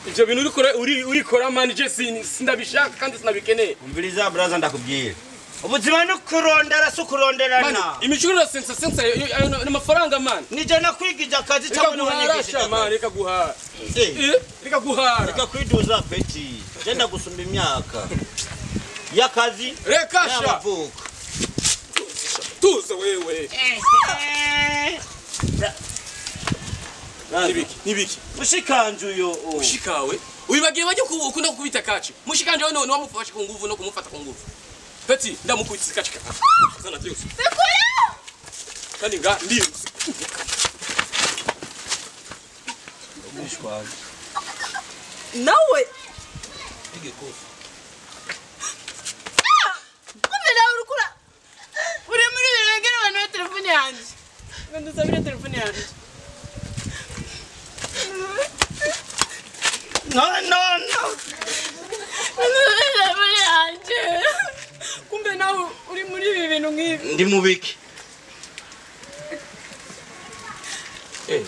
Ivyo bintu urikora urikora man, je sindabishaka kandi sinabikeneye. Umviriza braza, ndakubwira. Ubuzima ni kurondera, si Man, ukuronderana. imicuro sensa sensa ayo ni amafaranga man. Nije nakwigije akazi Reka cyangwa guhara niwanyigishije sha man, akazi? reka guhara. Eh, Reka guhara. Reka kwiduza peti. Je ndagusumba imyaka y'akazi Reka sha. n'amavuko. Tuza wewe. Nibiki, nibiki. Mushikanje uyo oh. Mushikawe. Wibagiye bajye ukunda kukubita kaci. Mushikanje we no wamufashe ku nguvu no kumufata ku nguvu. Peti ndamukubita kaci ka. Sana byose. Kandi nga ndiyo. Nawe kumbe nawe urikura uri muri birengera abantu ba telefone yanjye ngo ndusabire telefone yanjye. No, no, no. Ndusabire telefone yanjye. Kumbe nawe uri muri ibi bintu nk'ibi. Ndi mubiki? Eh.